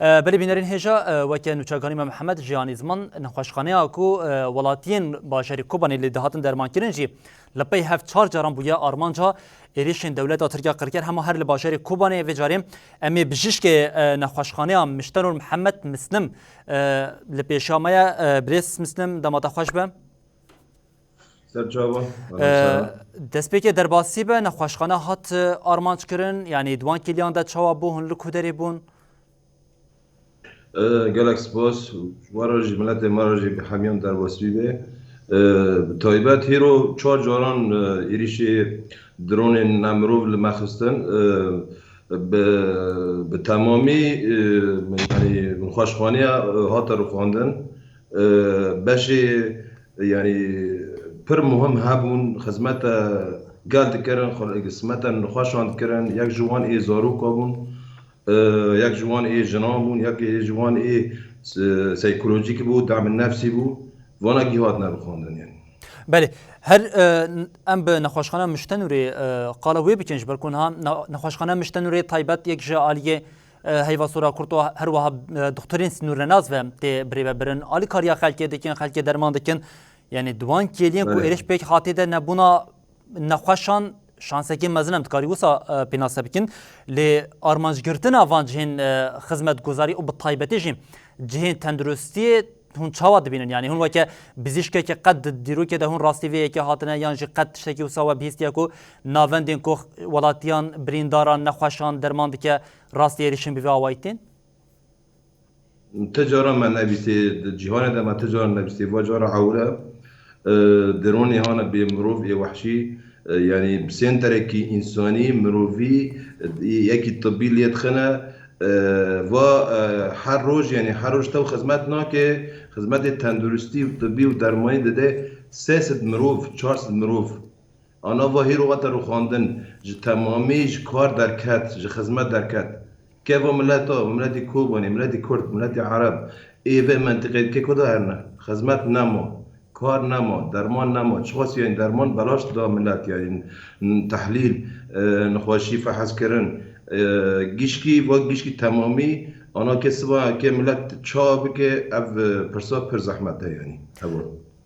E, belê bînerên hêja, e, weke nûçeganî me Mihemed Jiyanî Ziman, nexweşxaneya ku, e, welatiyên bajarê Kobanê lê dihatin dermankirin jî li pey hev çar caran bûye armanca êrîşên dewleta Tirk ya qirker hema her li bajarê Kobanê. Vê carê em ê bijîşkê, e, nexweşxaneya Miştenûr Mihemed Mislim, e, li pêşiya me ye. E, birêz Mislim, dema te xweş be. Ser çava. Ee, destpêkê derbasî be, nexweşxane hat, e, armanc kirin, yanî di wan kêliyan de çawa bû, hûn li ku derê bûn? Ee, gelek spas. Ji we re jî, miletê me re jî bi hemiyan derbasî be. Ee, bi taybet hîro çar caran, e, êrîşê dronên nemirov li me xistin. Ee, bi, bi temamî, e, yanî nexweşxaneya, e, hate rûxandin. E, beşê, yanî pir muhim hebûn, xizmete gel dikirin, xwe-, xizmete nexweşan dikirin, yek ji wan ê zaroka bûn, e, yek ji wan ê jinan bûn, yek ê ji wan ê s-, seykolojîk bû, dem nefsî bû, vana gî hatine rûxandin yanî. Belê, her, e, em bi nexweşxaneya Miştenûrê, e, qala wê bikin, ji ber ku niha ne-, nexweşxaneya Miştenûrê taybet yek ji aliyê, e, Heyva Sora Kurd û her wiha, e, Doktorên Sînornenas ve tê birêvebirin. Alîkariya xelkê dikin, xelkê derman dikin. Yanî di wan kêliyên ku Belê. êrîş pêk hatê de nebûna nexweşan şansekê mezin em dikarî wisa, e, pênase bikin. Lê armancgirtina van cihên, e, xizmetguzarî û bi taybetî jî cihên tenduristiyê hûn çawa dibînin? Yanî hûn weke bizîşkekî qet di dîrokê de hûn rastî vê yekê hatine yan jî qet tiştekî wisa we bihîstiye ku navendên ku welatiyan, birîndaran, nexweşan derman dike, rastî êrîşên bi vê awayî tên? Ti cara me nebîstê, di cîhanê de me ti cara nebîstê, va cara ewil e. E, dronê hane bê mirov ê wehşî, e, yanî bi senterekî însanî, mirovî, e, yekî tibî lê dixine. E, va, e, her roj, yanî her roj tev xizmet nake, xizmetê tenduristî û tibî û dermanî dide sê sed mirov, çar sed mirov. Ana va hîro hate rûxandin, ji temamî ji kar derket, ji xizmet derket. Keva mileta, miletî Kobanê, miletî Kurd, miletî Ereb, ê vê mentiqê dike ku da herne. Xizmet nema, kar nema, derman nema. Çiqas yên derman belaş da milet, yanî tehlîl, e, nexweşî fehezkirin, e, gişkî, va gişkî temamî, ana ke siba ke milet çawa bike, ev, e, pirsa pir zehmet e, yanî. Ev.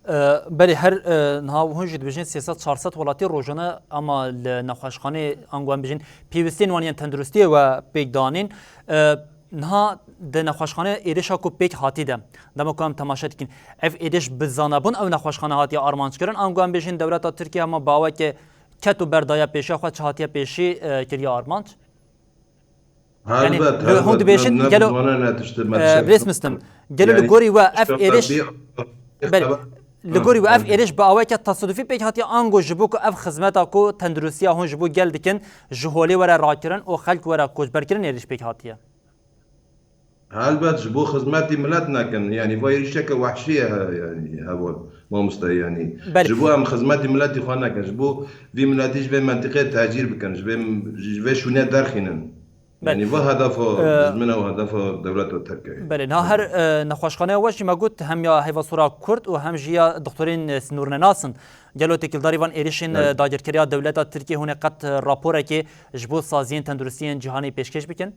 E, belê her, e, niha hûn jî dibêjin sê sed çar sed welatî rojane ama li nexweşxanê ango em bêjin pêwistiyên wan yên tenduristiyê we pêk danîn. E, niha di nexweşxanê êrişa ku pêk hatî de, dema ku em temaşe dikin, ev êriş bi zanebûn ew nexweşxane hatiye armanckirin, ango em bêjin dewleta Tirkiye hema bi aweke ket û ber daye pêşiya xwe, çi hatiye pêşî, e, kiriye armanc? Yanî, Helbet, li hûn helbet, dibêjin, ne, ne gelo, bi zane ne tiştê me e, dişe. Birêz Mislim, gelo li Yani, gorî we ev işte êriş, bir, bir belê, xeber- li gorî we ev Hı, êriş bi aweke tesadufî pêk hatiye, ango ji bo ku ev xizmeta ku tenduristiya hûn ji bo gel dikin, ji holê were rakirin û xelk were koçberkirin êriş pêk hatiye? Helbet, ji bo xizmetî milet nekin. Yanî, va êrişeke wehşî ye, he-, yanî, heval, mamoste, yanî. Belê. Ji bo em xizmetî miletî xwe nekin. Ji bo vî miletî ji vê mentiqê tecîr bikin, ji vê, ji vê şûnê derxînin. Belê. Yanî, va hedefa, Ee, dijmina û hedefa dewleta Tirkiyê. Belê, niha her, e, nexweşxaneya we jî me got, hem ya Heyva Sor a Kurd û hem jî ya doktorên, e, sînornenas in. Gelo têkildarî van êrişên, e, Evet. dagirkeriya dewleta Tirkiyê hûn ê qet, e, raporekê ji bo saziyên tenduristiyên cîhanê pêşkêş bikin?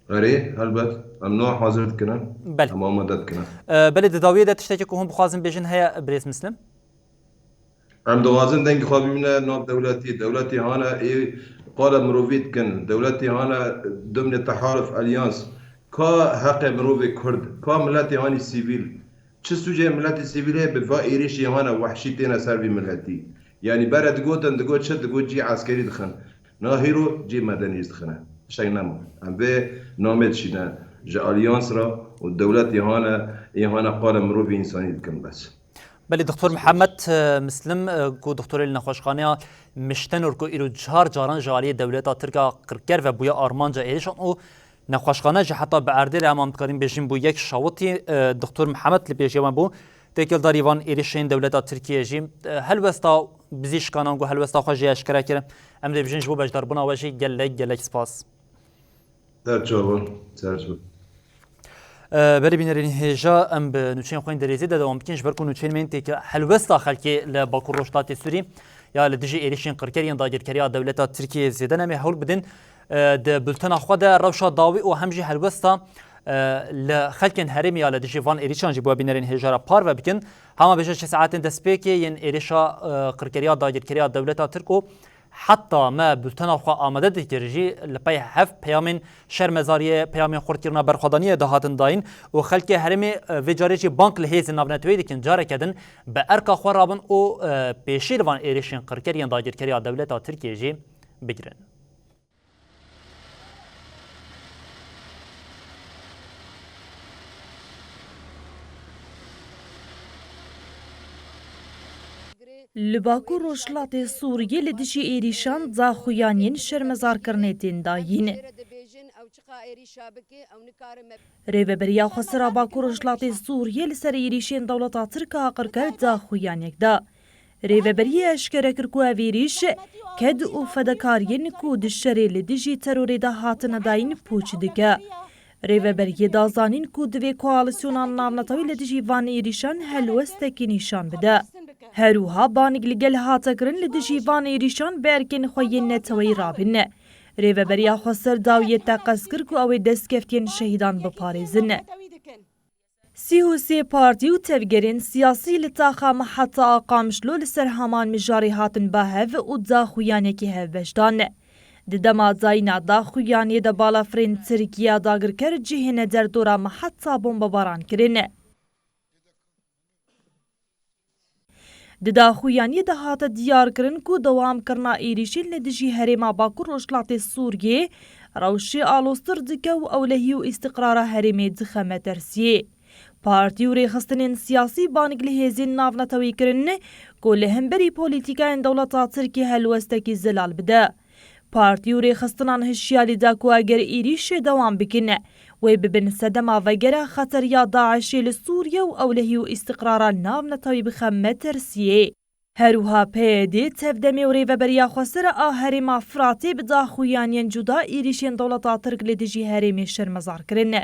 Erê, helbet. Em niha hazir dikin. Belê. Em amade dikin. E, belê, di dawiyê de tiştekî ku hûn bixwazin bêjin heye, birêz Mislim? Em dixwazin dengê xwe bibîne nav dewletî. Dewletî hane ê qala mirovî dikin. Dewletî hane dimnê teharuf, alyans. Ka heqê mirovê Kurd, ka miletê hanî sivîl. Çi sûcê miletê sivîl heye bi va êrişê hane wehşî têne ser vî miletî? Yanî bere digotin, digot çi, digot cî eskerî dixin. Na hîro cî medenî jî dixine. Tiştek nema. Em vê namê dişîne ji alyans re û dewletê hane, ê hane qala mirovê însanî dikin bes. Belê, Doktor Mihemed, e, Mislim, e, ku doktorê li nexweşxaneya Miştenor ku îro car caran ji aliyê dewleta Tirk a qirker ve bûye armanca êrişan û nexweşxane jî heta bi erdê re, em, em dikarîn bêjin bû yek şawitî, e, Doktor Mihemed li pêşiya me bû. Têkildarî van êrişên dewleta Tirkiyê jî, e, helwesta bizîşkanan ku helwesta xwe jî eşkere kir. Em dê bijin ji bo beşdarbûna we jî gelek, gelek spas. Ser çavan, ser çavan. E, belê bînerên hêja, em bi nûçeyên xwe yên derêzî de dewam bikin, ji ber ku nûçeyên me yên têk helwesta xelkê li Bakur Rojhilatê Sûrî ya li dijî êrişên qirker yên dagirkeriya dewleta Tirkiyeyê zêde ne, em ê hewl bidin, e, di bultena xwe de rewşa dawî û hem jî helwesta, e, li xelkên herêmê ya li dijî van êrişan jî bo bînerên hêja re parve bikin. Hema bêje çi saetên destpêkê yên êrişa, e, qirkeriya dagirkeriya dewleta Tirk û Heta me bultena xwe amade dikir jî, li pey hev peyamên şermezariyê, peyamên xurtkirina berxwedaniyê dihatin dayîn û xelkê herêmê, e, vê carê jî bang li hêzên navneteweyî dikin careke din bi erka xwe rabin û, e, pêşî li van êrişên qirker yên dagirkeriya dewleta Tirkiyê jî bigirin. Li Bakur Rojhilatê Sûriyê li dijî êrîşan daxuyaniyên şermezarkirinê tên dayîn. Rêveberiya Xwesera Bakur Rojhilatê Sûriyê li ser êrîşên dewleta Tirk a qirker daxuyaniyek da. Rêveberiyê eşkere kir ku ev êrîş ked û fedekariyên ku di şerê li dijî terorê de hatine dayîn pûç dike. Rêveberiyê da zanîn ku divê koalîsyona navnetewî li dijî van êrîşan helwestekî nîşan bide. Her wiha banig li gel hate kirin li dijî van êrîşan bi erkên xwe yên neteweyî rabin. Rêveberiya Xweser dawiyê teqez kir ku ew ê destkeftiyên şehîdan biparêzin. Sî û sê partî û tevgerên siyasî li taxa Miheta a Qamişlo li ser heman mijarê hatin ba hev û daxuyaniyekî hevbeş dan. Di dema dayîna daxuyaniyê de balafirên Tirkiye dagirker cihêne derdora Miheta bombebaran kirin. Di daxuyaniyê de hate diyarkirin ku dewamkirina êrîşên li dijî herêma Bakur Rojhilatê Sûriyê rewşê aloztir dike û ewlehî û îstiqrara herêmê dixe metersiyê. Partî û rêxistinên siyasî banig li hêzên navnetewî kirin ku li hemberî polîtîkayên dewleta Tirkiyê helwestekî zelal bide. Partî û rêxistinan hişyarî da ku eger êrîşê dewam bikin, wê bibin sedema vegera xeteriya DAIŞê li Sûriye û ewlehî û îstiqrara navnetewî bixe metersiyê. Her wiha P Y D, Tevdemê û Rêveberiya Xwesere a Herêma Firatê bi daxuyaniyên cuda êrîşên dewleta Tirk li dijî herêmê şermezar kirin.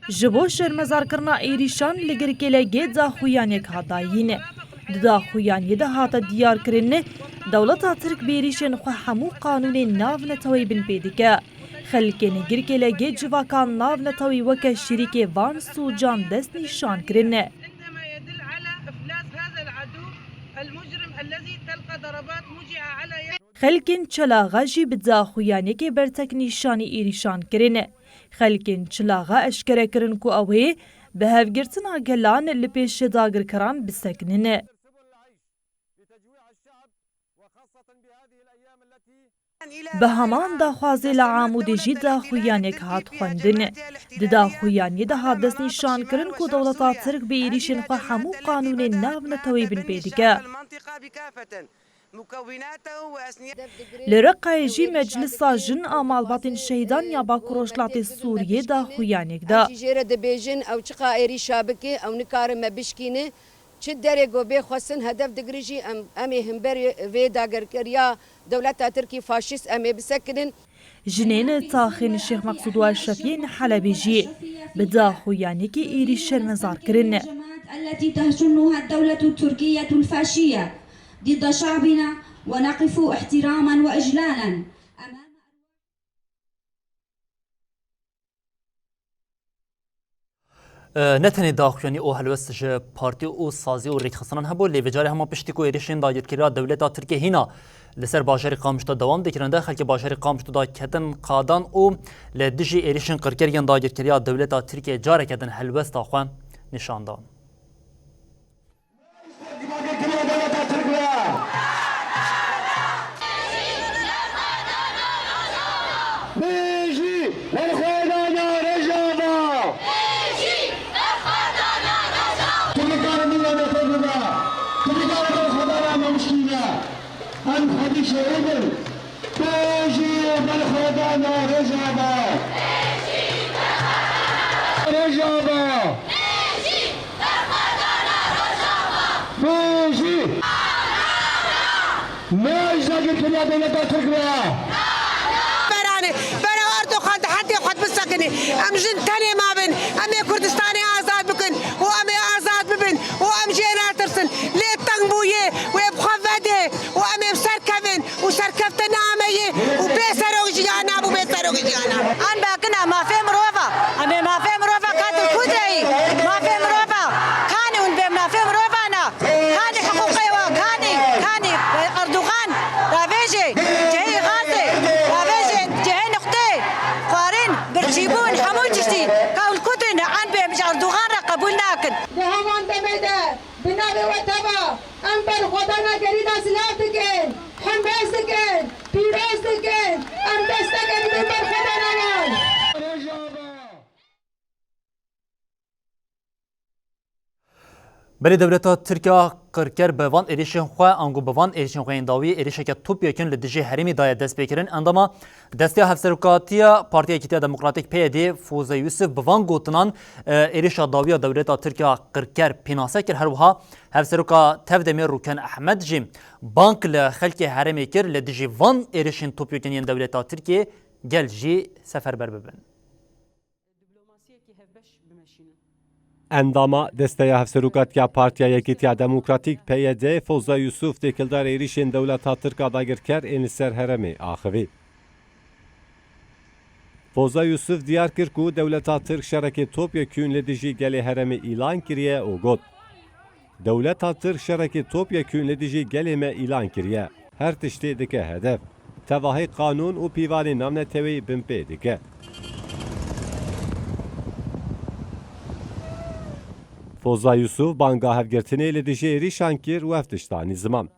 Ji bo şermezarkirina êrîşan li Girkêlegê daxuyaniyek hat dayîn. Di daxuyaniyê de hate diyarkirin, dewleta Tirk bi êrîşên xwe hemû qanûnên navneteweyî binpê dike. Xelkên Girkêlegê civaka navnetewî weke şirîkê van sûcan destnîşan kirin. المجرم الذي تلقى ضربات موجعة على يد Xelkên Çelaxa jî bi daxuyaniyekê bertek nîşanî êrîşan kirin. Xelkên Çelaxa eşkere kirin ku ew ê bi hevgirtina gelan li pêşê dagirkeran bisekinin. Bi heman daxwazê li Amûdê jî daxuyaniyek hat xwendin. Di daxuyaniyê de hat destnîşankirin ku dewleta Tirk bi êrîşên xwe hemû qanûnên navneteweyî binpê dike. Li Reqayê jî Meclisa Jin a Malbatên Şehîdan ya Bakur Rojhilatê Sûriyê daxuyaniyek da. Em jî jê re dibêjin, ew çiqa êrîşa bike, ew nikarin me bişkîne. Çi derê ku bê xwestin hedef digire jî em, em ê himberî vê dagirkeriya dewleta Tirkî faşîst em ê bisekinin. Jinên taxên Şêx Meqsûd û Eşrefiyê yên Helebê jî bi daxuyaniyekê êrîş şermezar kirin. التي تشنها الدولة التركية الفاشية ضد شعبنا، ونقف احتراما وإجلالا أمام E, ne tenê daxuyanî û helwest ji partî û sazî û rêkxistinan hebû, lê vê carê hema piştî ku êrişên dagirkeriya dewleta Tirkiyê hîna li ser bajarê Qamişlo dewam dikirin de, xelkê bajarê Qamişlo da ketin qadan û li dijî êrişên qirker yên dagirkeriya dewleta Tirkiyê careke din helwesta xwe nîşan dan. Bijî berxwedana Rojava! Tu nikare min re nefes bide. Tu nikare berxwedana me bişkîne. Em xwedî şehîd in. Bijî berxwedana Rojava! Rojava! Bijî! Nayî dagirkeriya dewleta Tirk re! Berane, bera Erdogan di hendê xwe bisekinî. Em jin tenê mabin. Em ê Kurdistanê azad bikin û em ê azad bibin û em jê natirsin. Lê teng bûye wê bi xwe vedê û em ê bi ser kevin. û serkeftin name ye û bê serok jiyana bû, bê serok jiyana. An bakina mafê mirova, em ê mafê mirova katil kudreyî, mafê mirova kanî hûn bê mafê mirova na, kanî hiqûqê wa, kanî, kanî, e, Erdogan, davêjê cihê Gazê, davêjê cihê nuqtê, xwarin, birçîbûn, hemû tiştî, ka hûn kudrî ne, an bê ji Erdogan re qebûl nakin. Di heman demê de, bi navê we teva, em berxwedana gerîla silav dikin, hembêz dikin, pîroz dikin, em destekê didin berxwedana wan. Belê dewleta Tirk a qirker bi van êrişên xwe, ango bi van êrişên xwe yên dawî êrişeke topyekûn li dijî herêmî daye destpêkirin. Endama Desteya Hevserokatiya Partiya Yekîtiya Demokratîk P Y D Foza Yusuf bi van gotinan, e, êrişa dawiya dewleta Tirk a qirker pênase kir. Her wiha Hevseroka Tevdemê Rûken Ehmed jî bang li xelkê herêmê kir, li dijî van êrişên topyekên yên dewleta Tirkiyê gel jî seferber bibin. Endama Desteya Hevserokatiya Partiya Yekîtiya Demokratîk P Y D Foza Yusuf têkildar êrişên dewleta Tirk a dagirker ên li ser herêmê axivî. Foza Yusuf diyar kir ku dewleta Tirk şerekê topyekûn li dijî gelê herêmê îlan kiriye û got, Dewleta Tirk şerekê topyekûn li dijî gelê me îlan kiriye. Her tiştê dike hedef. Tevahî qanûn û pîvanên navneteweyî binpê dike. Foza Yusuf banga hevgirtinê li dijî êrîşan kir û ev tişt anî ziman.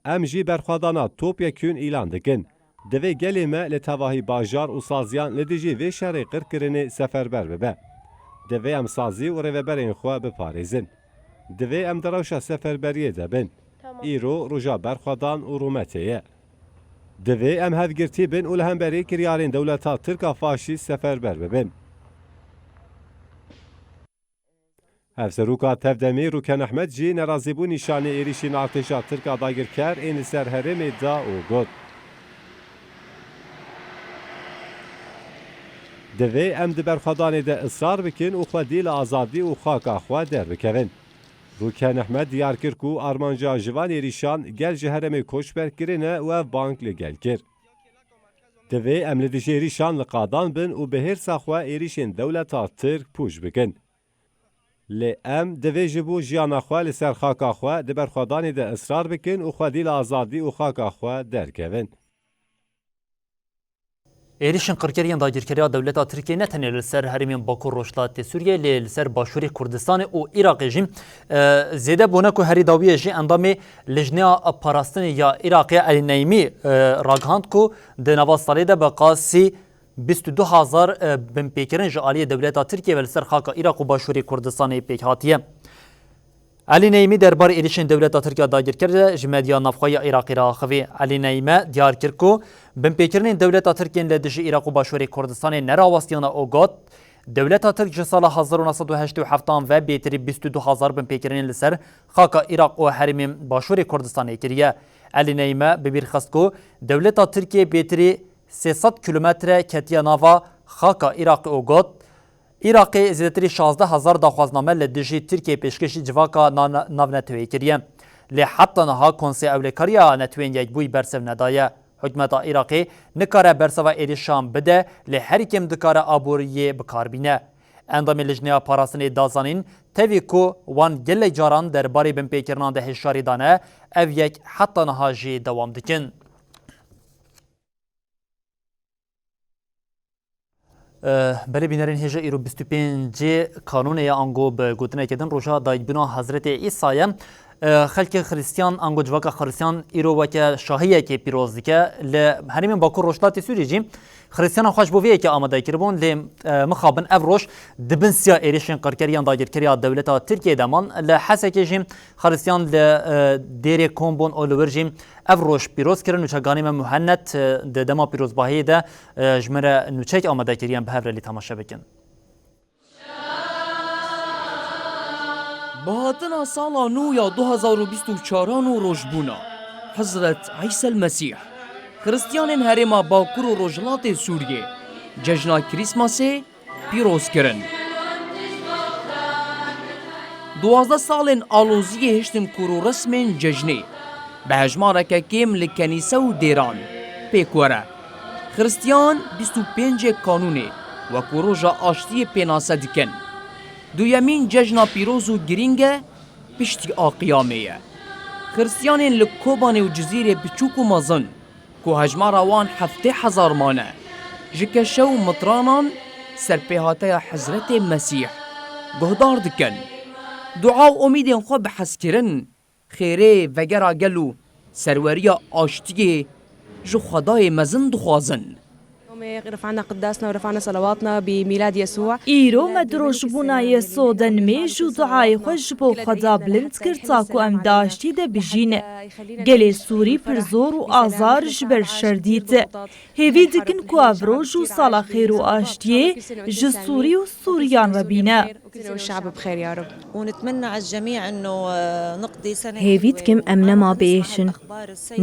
Em jî berxwedana topyekûn îlan dikin. Divê gelê me li tevahî bajar û saziyan li dijî vê şerê qirkirinê seferber bibe. Divê em sazî û rêveberên xwe biparêzin. Divê em di rewşa seferberiyê de bin. Tamam. Îro roja berxwedan û rûmetê ye. Divê em hevgirtî bin û li hemberî kiryarên dewleta Tirk a faşîst seferber bibin. Hevseroka Tevdemê Rûken Ehmed jî nerazîbûn nîşanî êrîşên artêşa Tirk a dagirker ên li ser herêmê da û got, Divê em di berxwedanê de israr bikin û xwedî li azadî û xaka xwe derbikevin. Rûken Ehmed diyar kir ku armanca ji van êrîşan gel ji herêmê koçber kirine û ev bang li gel kir. Divê em li dijî êrîşan li qadan bin û bi hêrsa xwe êrîşên dewleta Tirk pûç bikin. Lê em divê ji bo jiyana xwe li ser xaka xwe di berxwedanê de israr bikin û xwedî li azadî û xaka xwe derkevin. Êrişên qirker yên dagirkeriya dewleta Tirkiyê ne tenê li ser herêmên Bakur Rojhilatê Sûriyê, lê li ser Başûrê Kurdistanê û Iraqê jî, e, zêde bûne ku herî dawiyê jî endamê Lijneya Parastinê ya Iraqê Elî Neymî, e, ragihand ku di nava salê de bi qasî bîst û du hezar, e, binpêkirin ji aliyê dewleta Tirkiyê ve li ser xaka Iraq û Başûrê Kurdistanê pêk hatiye. Elî Neymî derbarê êrişên dewleta Tirkiye dagirker de ji medya navxwe ya Iraqê re axivî. Elî Neyme diyar kir ku binpêkirinên dewleta Tirkiyên li dijî Iraq û Başûrê Kurdistanê nerawestiyane û got, dewleta Tirk ji sala hezar û neh sed û heştê û heft ve bêtirî bîst û du hezar binpêkirinên li ser xaka Iraq û herêmên Başûrê Kurdistanê kiriye. Elî Neyme bi bîr xist ku dewleta Tirkiyê bêtirî sê sed kîlometre ketiye nava xaka Iraqê û got, Iraqê zêdetirî şazdeh hezar daxwazname li dijî Tirkiyê pêşkêşî civaka na-, navneteweyê kiriye. Lê heta niha Konsey Ewlekariya Neteweyên Yekbûyî bersiv nedaye. Hikûmeta Iraqê nikare berseva êrişan bide, lê herî kêm dikare aboriyê bi kar bîne. Endamê Lijneya Parastinê da zanîn, tevî ku wan gelek caran derbarê binpêkirinan de hişyarî dane, ev yek heta niha jî dewam dikin. Eh, belê bînerên hêja îro bîst û pêncê Kanûnê ye, ango bi gotineke din roja dayikbûna Hezretê Îsa ye. Eh, xelkê Xristiyan, ango civaka Xristiyan îro weke şahiyekê pîroz dike. Li herêmên Bakur Rojhilatê Sûriyê jî Xristiyana xwe ji bo vê yekê amade kiribûn, lê, eh, mixabin ev roj di bin siya êrişên qirkeriyan dagirkeriya dewleta Tirkiyê de man. Li Hesekê jî Xristiyan li, eh, dêrê kom bûn û li wir jî ev roj pîroz kirin. Nûçeganê me Muhennet, e, di dema pîrozbahiyê de, e, ji me re nûçeyek amade kiriye, em bi hev re lê temaşe bikin. Bi hatina sala nû ya du hezar û bîst û çaran û rojbûna Hezret Îsel Mesîh, Xristiyanên herêma Bakur û Rojhilatê Sûriyê cejna Krîsmasê pîroz kirin. Duwazdeh salên aloziyê hiştin kûr û resmên cejnê bi hejmareke kêm li kenîse û dêran pêk were. Xiristiyan bîst û pêncê Kanûnê wekû roja aştiyê pênase dikin. Duyemîn cejna pîroz û girîng e piştî a Qiyamê ye. Xiristiyanên li Kobanê û Cizîrê biçûk û mezin ku hejmara wan heftê hezar mane, ji keşe û mitranan serpêhateya Hezretê Mesîh guhdar dikin. Dua û umîdên xwe bi hezkirin, xêrê, vegera gel û serweriya aştiyê ji Xwedayê mezin dixwazin. اليوم رفعنا قداسنا ورفعنا صلواتنا بميلاد يسوع. Îro me di rojbûna Yeso de nimêj û duayê xwe ji bo Xweda bilind kir, ta ku em di aştî de bijîn. Gelê Sûrî pir zor û azar ji ber şer dît. Hêvî dikin ku ev roj û sala xêr û aştiyê ji Sûrî û Sûriyan re bîne. والشعب بخير يا رب. ونتمنى على الجميع إنه، آه، نقضي سنة Hêvî dikim em nema biêşin.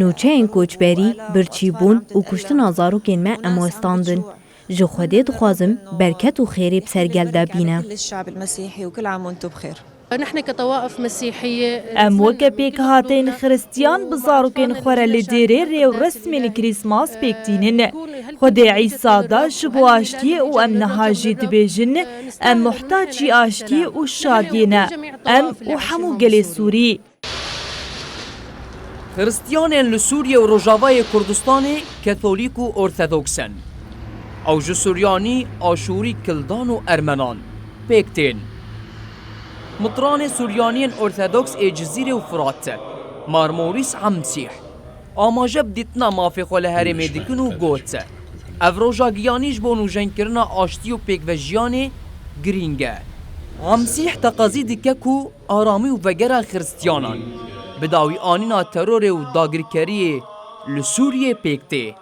Nûçeyên koçberî, birçîbûn û kuştina zarokên me em westandin. Ji Xwedê dixwazim berket û xêrê bi ser gel de bîne. كل الشعب المسيحي وكل عام وانتم بخير. نحن كطوائف مسيحية Em weke pêkhateyên Xiristiyan bi zarokên xwe re li dêrê rê û resmên Krîsmas pêk tînin. Xwedê Îsa da ji bo aştiyê û em niha jî dibêjin, em muhtacî aştiyê û şadiyê ne. Em û hemû gelê Sûrî. Xiristiyanên li Sûriye û Rojavayê Kurdistanê Katholîk û Ortodoks in. Ew ji Suryanî, Aşûrî, Kildan û Ermenan pêk tên. Mitranê Suryaniyên Ortodoks ê Cizîrê û Firat, Marmorîs Amsîh, amaje bi dîtina mafê xwe li herêmê dikin û got, ev roja giyanî ji bo nûjenkirina aştî û pêkvejiyanê girîng e. Amsîh teqezî dike ku aramî û vegera Xiristiyanan bi dawî anîna terorê û dagirkeriyê li Sûriyê pêk tê.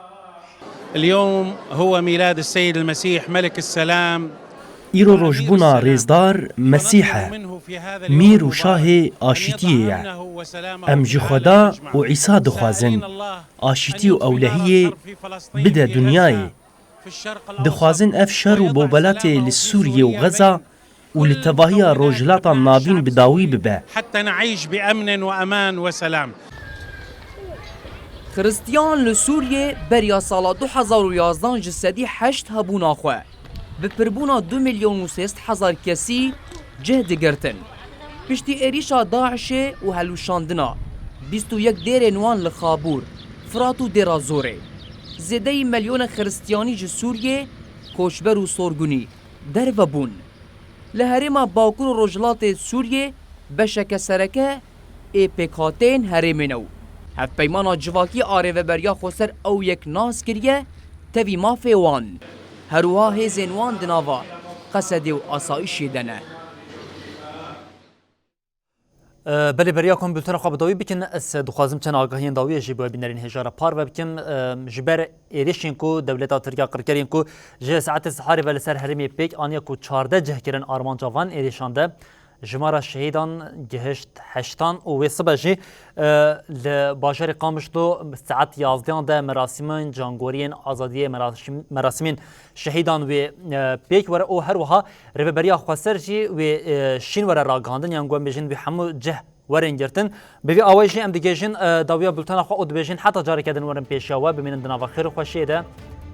اليوم هو ميلاد السيد المسيح ملك السلام. Îro rojbûna Rêzdar Mesîh e, mîr û şahê aşîtiyê ye. Em ji Xweda û Îsa dixwazin aşîtî û ewlehiyê bide dinyayê. Dixwazin ev şer û bobelatê li Sûriyê û Xeza û li tevahiya Rojhilata Navîn bi dawî bibe. حتى نعيش بأمن وأمان وسلام. Xiristiyan li Sûriyê beriya sala du hezar û yazdan ji sedî heşt hebûna xwe, bi pirbûna du milyon û sê sed hezar kesî Cih digirtin. Piştî êrîşa DAIŞê û helûşandina bîst û yek dêrên wan li Xabûr, Firat û Dêra Zorê, zêdeyî milyona Xiristiyanî ji Sûriyê, koçber û sorgunî, derve bûn. Li herêma Bakur û Rojhilatê Sûriyê beşeke sereke ê pêkhateyên herêmê ne û Hevpeymana Civakî a Rêveberiya Xweser ew yek nas kiriye tevî mafê wan. Her wiha hêzên wan di nava Qesedê û asayîşê de ne. Belê, beriya ku em bultena xwe bi dawî bikin, ez dixwazim çend agahiyên dawiyê jî bi we bînerên hêja re parve bikim. Ji ber êrişên ku dewleta Tirk ya qirkerên ku ji saetê siharê ve li ser herêmê pêk aniye ku çardeh cih kirin armanca van êrişan de, jimara şehîdan gihişt heştan û wê sibe jî, e, li bajarê Qamişlo saet yazdehan de merasîmên cangoriyên azadiyê, merasim-, merasimên şehîdan wê, e, pêk were û her wiha Rêveberiya Xweser jî wê, e, şîn were ragihandin, yan ku em bêjin wê hemû cih werin girtin. Bi vî awayî jî em digihîjin, e, dawiya bultena xwe û dibêjin heta careke din werin pêşiya we, bimînin di nava xêr û xweşiyê de.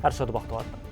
Her şad û bextewar bin.